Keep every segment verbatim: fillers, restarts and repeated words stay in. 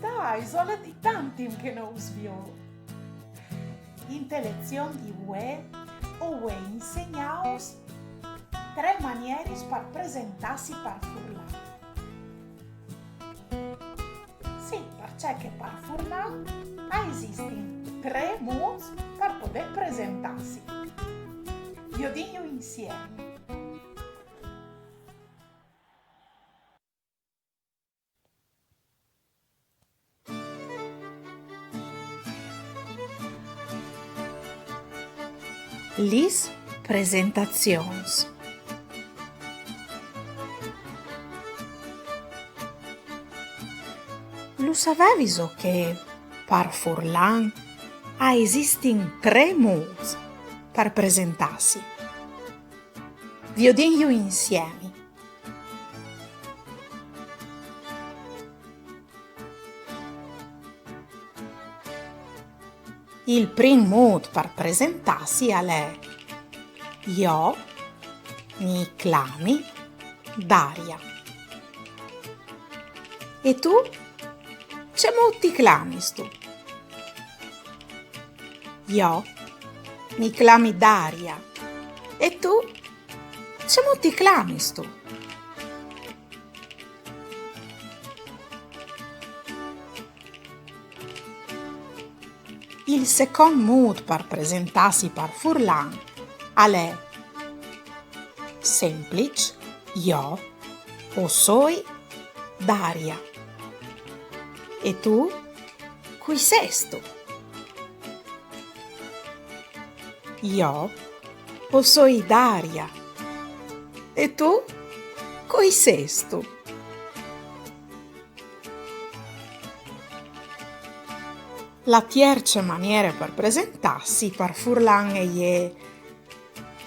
Dai, sole di tant timp che no us viôt. Inte lezion di vuê o vuei insegnâus trê manieris par presentâsi par furlan. Sì, parcè che par furlan a esistin trê mûts par podê presentâsi. Viodìnju insiemi. Lis presentazions. Lu savevìso che par furlan a esistin trê mûts par presentâsi? Viodìnju insiemi. Il prin mût par presentâsi al è: jo mi clami Daria. E tu? Cemût ti clamistu? Jo mi clami Daria. E tu? Cemût ti clamistu? Il secont mût par presentâsi par furlan al è sempliç: jo o soi Daria. E tu? Cui sêstu? Jo o soi Daria. E tu? Cui sêstu? La tierce maniere par presentâsi par furlan e je: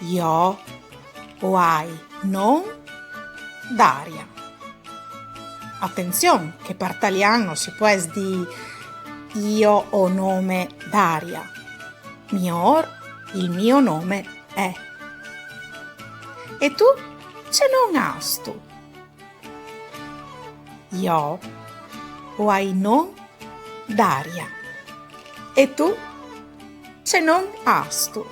jo o ai non Daria. Atenzion, che par talian no si pues dî io ho nome Daria. Miôr, il mio nome è. E tu? Ce non âstu? Jo o ai non Daria. E tu? Ce non âstu?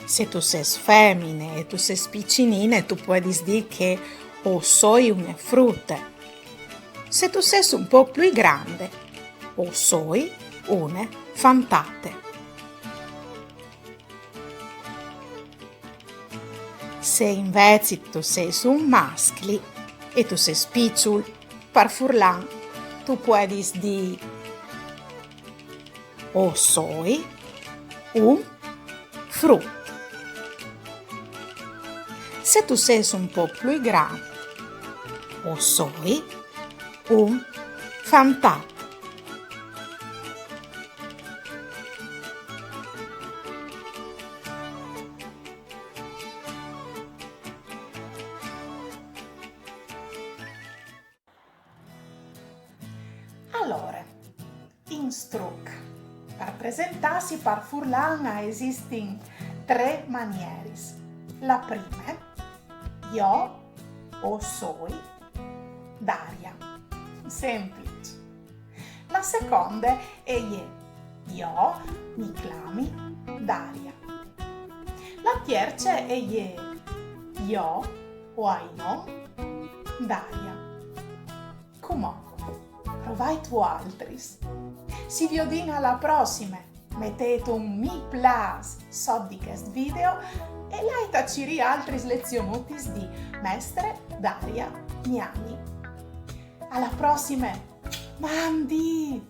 Se tu sês femine e tu sês piçinine, tu puedis dî che o soi une frute. Se tu sês un pôc plui grande, o soi une fantate. Se invezit tu sês un mascli e tu sês piçul, par furlan tu puedis dî: o soi un frut. Se tu sês un pôc plui grant, o soi un fantat. Alore, instruc. Par presentâsi par furlan a esistin trê manieris. La prime: jo o soi Daria. Sempliç. La seconde e je: jo mi clami Daria. La tierce e je: jo o ai non Daria. Cumò, provait voaltris. Si viodìn a la prossime. Metêt un mi plâs sot di chest video e lait a cirî altris lezionutis di Mestre Daria Miani. A la prossime! Mandi!